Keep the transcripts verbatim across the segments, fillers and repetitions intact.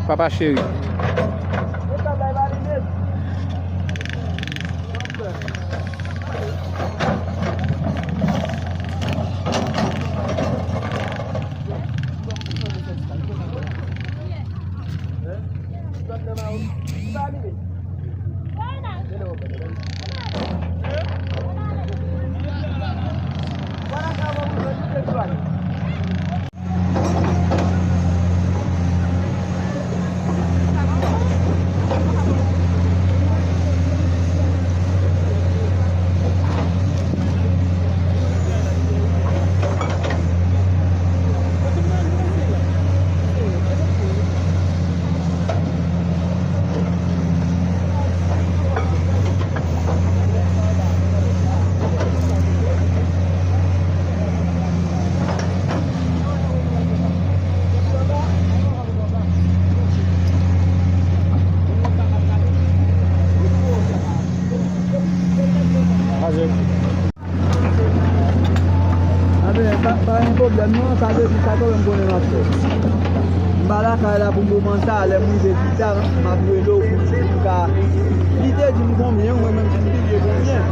Papa cheri. Anben, pa, pa gen pwoblèm non, sa vle di sa kanmenm konnen m ap fè. M pa lakay la pou moman sa, lè m rive pita, m ap rele w pou, pou m ka. Li te di m konbyen, mwen menm si m bliye konbyen.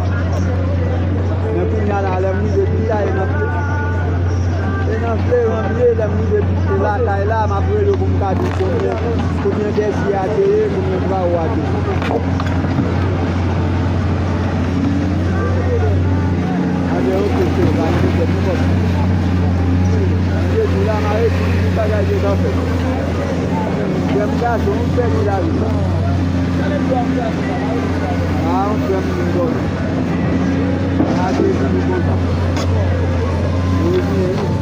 Men kounye a la, lè m rive pita, e nan fle, e nan fle ranbye, lè m rive pita lakay la, m ap rele w pou m ka di w konbyen, konbyen dèsi a te ye, konbyen brawo a te ye. Anben, oke, se pa gen pwoblèm, nou konn. Mwen te di la, m a redi tout bagay deja fèt. Frè m gason, m pèdi lavi. A, yon frè m vin dòmi. A, te vini konsa. Mwen di,